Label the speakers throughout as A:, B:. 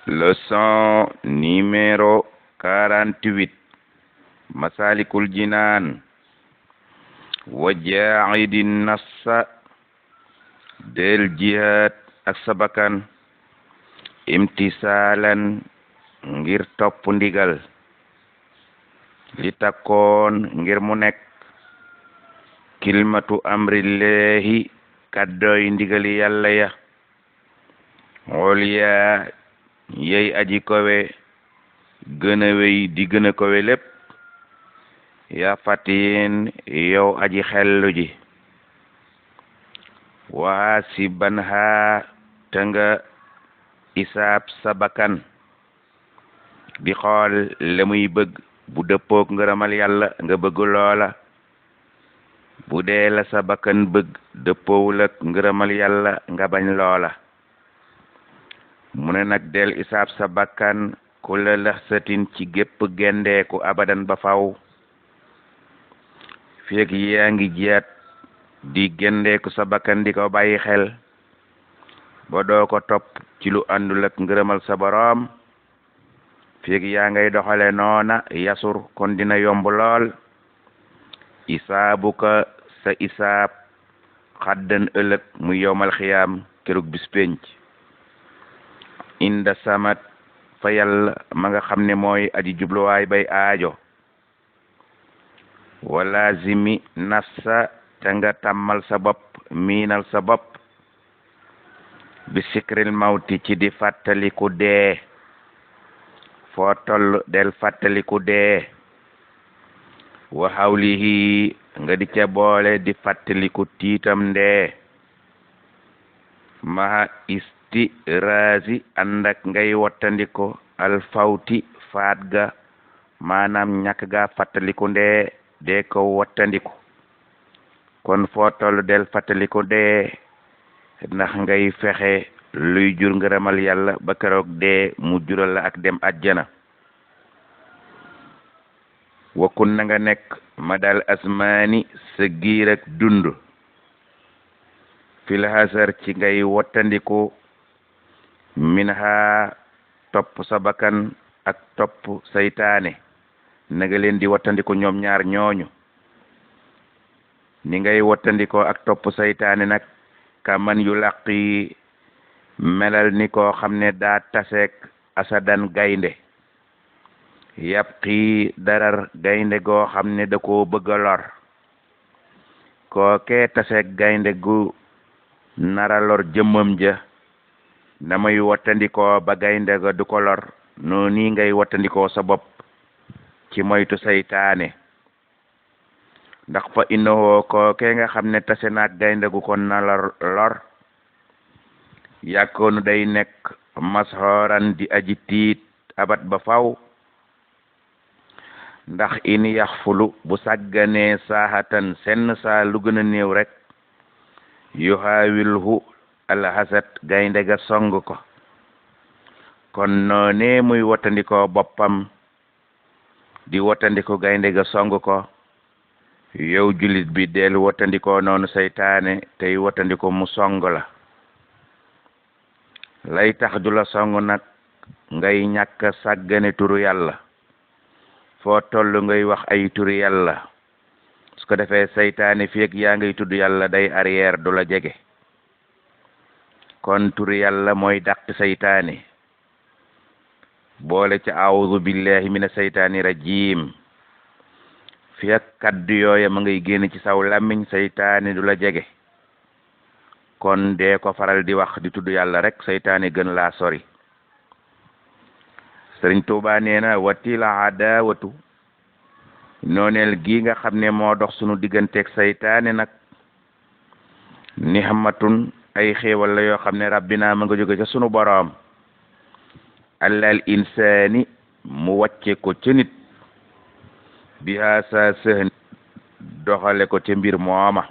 A: Leçon numéro 48 Masalikul Jinaan wa jaa'idin nafsa del jihad ak sabakan imtisaalan ngir topp ndigal li takkoon ngir mu nekk kilmatu amrillahi kaddoy ndigali yàlla ya oliya yey aji kowe gën a wey di gën a kowe lépp yaa fatin yow aji xellu ji waa si ban haa te nga isaab sabakan di xool la muy bëgg bu dëppook ngërëmal yàlla nga bëgg loola bu dee la sabakan bëgg dëppoowul ak ngërëmal yàlla nga bañ loola mu ne nag del isaab sa bakkan ku la laxsatin ci gépp gendeeku abadan ba faw feek yaa ngi jiyaat di gendeeku sa bakkan di ko bàyyi xel ba doo ko topp ci lu àndul ak ngërëmal sa boroom feek yaa ngay doxale noona yasur kon dina yomb lool isaabu ka sa isaab xaddan ëllëg mu yowmal xiyaam kerug bis penc inda samat fa yàlla ma nga xam ne mooy aji jubluwaay bay aajo walazimi nafsa te nga tàmmal sa bopp miinal sa bopp bi sikril mawti ci di fàttaliku dee foo toll del fàttaliku dee wa hawlihi nga di ca boole di fàttaliku tiitam ndee maha razi àndak ngay wattandiko alfawti faat ga maanaam ñàkk ga fàttaliku ndee dee ko wattandiku kon foo toll del fàttaliku dee ndax ngay fexe luy jur ngërëmal yàlla ba keroog dee mu jural la ak dem àjjana wakun na nga nekk ma dal asmaani sa giir ak dund fil hasar ci ngay wattandiku min ha topp sa bakkan ak topp saytaane na nga leen di wattandiku ñoom ñaar ñooñu ni ngay wattandikoo ak topp saytaane nag kaman yu laqi melal ni koo xam ne daa taseek asadan gaynde yabqi darar gaynde goo xam ne da koo bëgg a lor kookee taseek gaynde gu nara lor jëmmam ja damay wattandikoo ba gaynde ga du ko lor noonu ngay wattandikoo sa bopp ci moytu saytaane ndax fa innahu kookee nga xam ne tase naak gaynde gu ko na lor yàkkoonu day nekk mashoran di aji tiit abat ba faw ndax in yaxfulu bu sàgganee saahatan senn saa lu gën a néew rek yuhaawilhu alhasad gaynde ga song ko kon noonee muy wattandikoo boppam di wattandiko gaynde ga song ko yow julit bi del wattandikoo noonu saytaane tey wattandiko mu song la lay tax du la song nag ngay ñàkk sàggane turu yàlla foo toll ngay wax ay turu yàlla su ko defee saytaane feek yaa ngay tudd yàlla day arrière du la jege kon turu yàlla mooy dàq saytaane boole ca a'udhu billahi mina saytaani rajim feek kaddu yooya ma ngay génn ci saw làmmiñ saytaane du la jege kon dee ko faral di wax di tudd yàlla rek saytaane gën laa sori Sëriñ Tuubaa nee na watila adawatu nooneel gi nga xam ne moo dox sunu digganteeg saytaane nag nihmatun ay xéewal la yoo xam ne rabbina ma nga jóge ca sunu boroom allal insaani mu wàcce ko ca nit biha sa sëhn doxale ko ca mbir mooma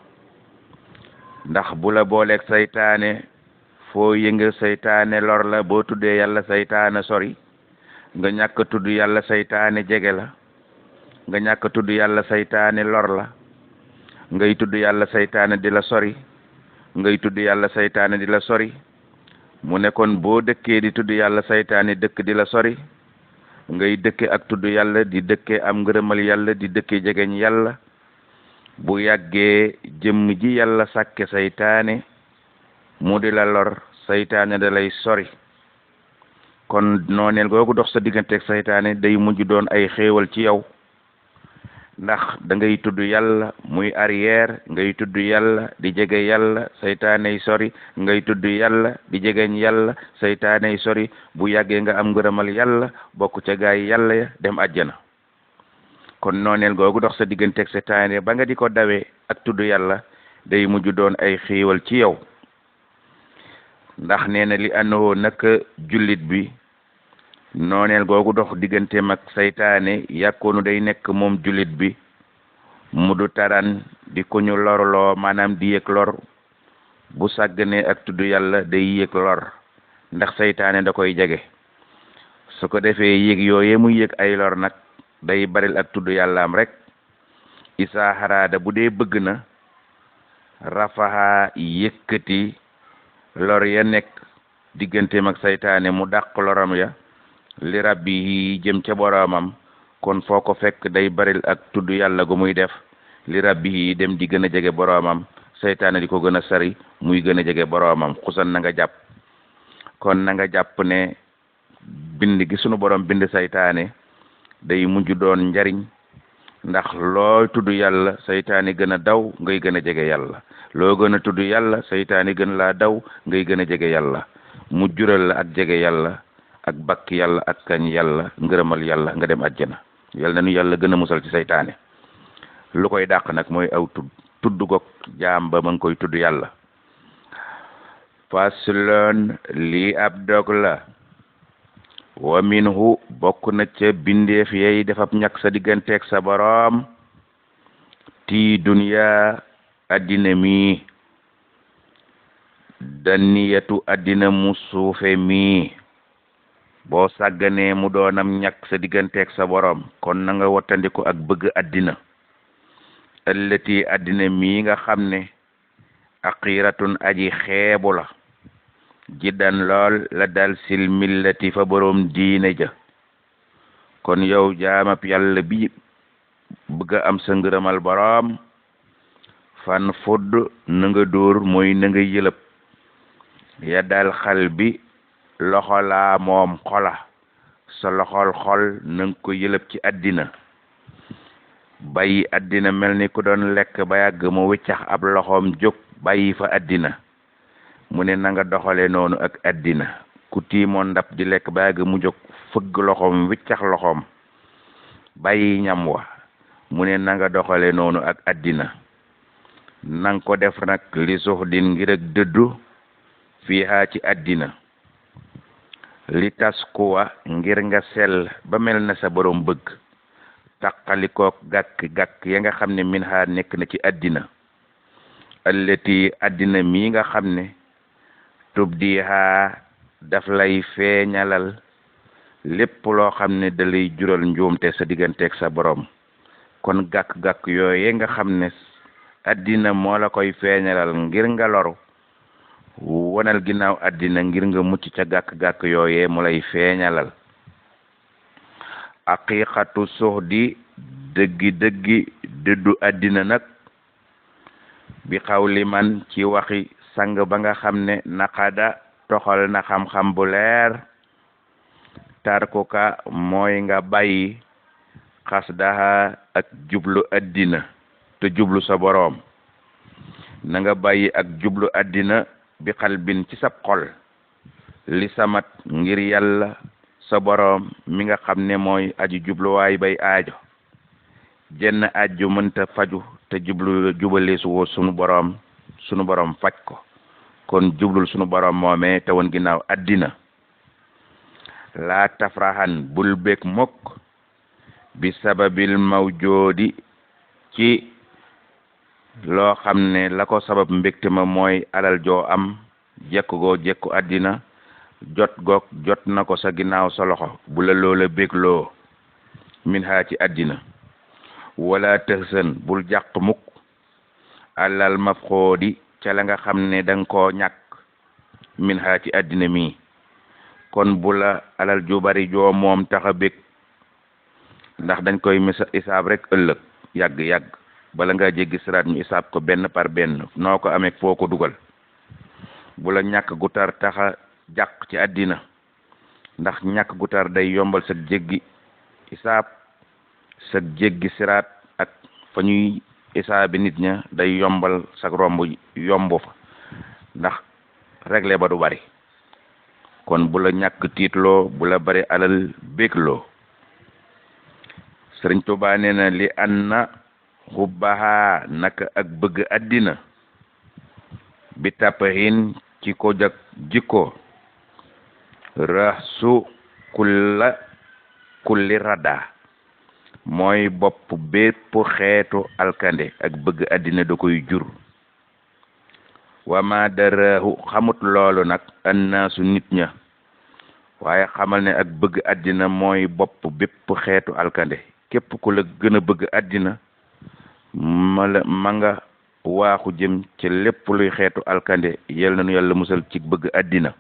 A: ndax bu la booleeg saytaane foo yënga saytaane lor la boo tuddee yàlla saytaane sori nga ñàkk tudd yàlla saytaane jege la nga ñàkk tudd yàlla saytaane lor la ngay tudd yàlla saytaane di la sori ngay tudd yàlla saytaane di la sori mu ne kon boo dëkkee di tudd yàlla saytaane dëkk di la sori ngay dëkke ak tudd yàlla di dëkke am ngërëmal yàlla di dëkke jegeñ yàlla bu yàggee jëmm ji yàlla sàkke saytaane mu di la lor saytaane da lay sori kon nooneel googu dox sa digganteeg saytaane day mujj doon ay xéewal ci yow ndax da ngay tudd yàlla muy arrière ngay tudd yàlla di jege yàlla saytaaney sori ngay tudd yàlla di jegeñ yàlla saytaaney sori bu yàggee nga am ngërëmal yàlla bokk ca gaay yàlla ya dem àjjana kon nooneel googu dox sa digganteeg saytaane ba nga di ko dawee ak tudd yàlla day mujj doon ay xéewal ci yow ndax nee na li annahu naka jullit bi nooneel googu dox digganteem ak saytaane yàkkoonu day nekk moom jullit bi mu du taran di ko ñu lorloo maanaam di yëg lor bu sàgganee ak tudd yàlla day yëg lor ndax saytaane da koy jege su ko defee yëg yooye muy yëg ay lor nag day baril ak tudd yàllaam rek isaa xaraada bu dee bëgg na rafaha yëkkati lor ya nekk digganteem ak saytaane mu dàq loram ya li rabbi yi jëm ca boroomam kon foo ko fekk day baril ak tudd yàlla gu muy def li rabbi yi dem di gën a jege boroomam saytaane di ko gën a sari muy gën a jege boroomam xusan na nga jàpp kon na nga jàpp ne bind gi sunu borom bind saytaane day mujj doon njariñ ndax loo tudd yàlla saytaane gën a daw ngay gën a jege yàlla loo gën a tudd yàlla saytaane gën laa daw ngay gën a jege yàlla mu jural la ak jege yàlla ak bakk yàlla ak kañ yàlla ngërëmal yàlla nga dem àjjana yàlla na nu yàlla gën a musal ci saytaane lu koy dàq nag mooy aw tudd gog jaam ba ma ngi koy tudd yàlla faslon lii ab dog la wa minhu bokk na ca bindeef yey defab ñàkk sa digganteeg sa boroom tii duniya addina mi daniyatu addina mu suufe mi boo sàgganee mu doonam ñàkk sa digganteeg sa boroom kon na nga wattandiku ak bëgg addina ëllëti addina mi nga xam ne aqiratun aji xeebu la jiddan lool la dal sil millati fa boroom diine ja kon yow jaamab yàlla bi bëgg a am sa ngërëmal boroom fan fudd na nga dóor mooy na nga yëlëb ya dal xal bi loxo laa moom xola sa loxol xol na nga ko yëlëb ci àddina bàyyi àddina mel ni ku doon lekk ba yàgg mu wiccax ab loxoom jóg bàyyi fa àddina mu ne na nga doxale noonu ak àddina ku tiimoon ndab di lekk ba yàgg mu jóg fëgg loxoom wiccax loxoom bàyyi ñam wa mu ne na nga doxale noonu ak àddina nang ko def nag li suux din ngir ak dëddu fii haa ci àddina li tas kuwa ngir nga sell ba mel na sa borom bëgg taqalikook gàkk-gàkk ya nga xam ne min haa nekk na ci àddina allati àddina mi nga xam ne tubdiha daf lay feeñalal lépp loo xam ne da lay jural njuumte sa digganteeg sa borom kon gàkk-gàkk yooye nga xam ne àddina moo la koy feeñalal ngir nga loru wonal ginnaaw àddina ngir nga mucc ca gàkk-gàkk yooye mu lay feeñalal aqiqatu suxdi dëggi dëddu àddina nag bi xawli man ci waxi sang ba nga xam ne naqada toxal na xam-xam bu leer tarkuka mooy nga bàyyi xasdaha ak jublu àddina te jublu sa boroom na nga bàyyi ak jublu àddina bi xalbin ci sab xol li samat ngir yàlla sa boroom mi nga xam ne mooy aju jubluwaay bay aajo jenn aju mënta faju te jubale su sunu boroom faj ko kon jublul sunu boroom moomee te woon ginnaaw àddina laa tafrahan bul bég mukk bi sababil mawjoodi ci loo xam ne la ko sabab mbégte ma mooy alal joo am jekku goo jekku àddina jot goog jot na ko sa ginnaaw sa loxo bu la loola bégloo min haa ci àddina wala tëxsan bul jàq mukk alal mafxoodi ca la nga xam ne danga koo ñàkk min ha ci àddina mi kon bu la alal ju bari joo moom taxa bég ndax dañ koy isaab rek ëllëg yàgg bala nga jéggi siraat ñu isaab ko benn par benn noo ko amee foo ko dugal bu la ñàkk gu tar taxa jàq ci àddina ndax ñàkk gu tar day yombal sa jéggi isaab sa jéggi siraat ak fa ñuy isaabi nit ña day yombal sa romb yomb fa ndax réglé ba du bari kon bu la ñàkk tiitloo bu la bari alal bégloo Sëriñ Tuubaa nee na li anna xubbaha naka ak bëgg àddina bi tappahin ci ko jak jikko rasu kulli rada mooy bopp bépp xeetu alkande ak bëgg àddina da koy jur wama daraahu xamut loolu nag annaasu nit ña waaye xamal ne ak bëgg àddina mooy bopp bépp xeetu alkande képp ku la gën a bëgg àddina ma nga waaxu jëm ci lépp luy xeetu alkande yal na nu yàlla musal ci bëgg àddina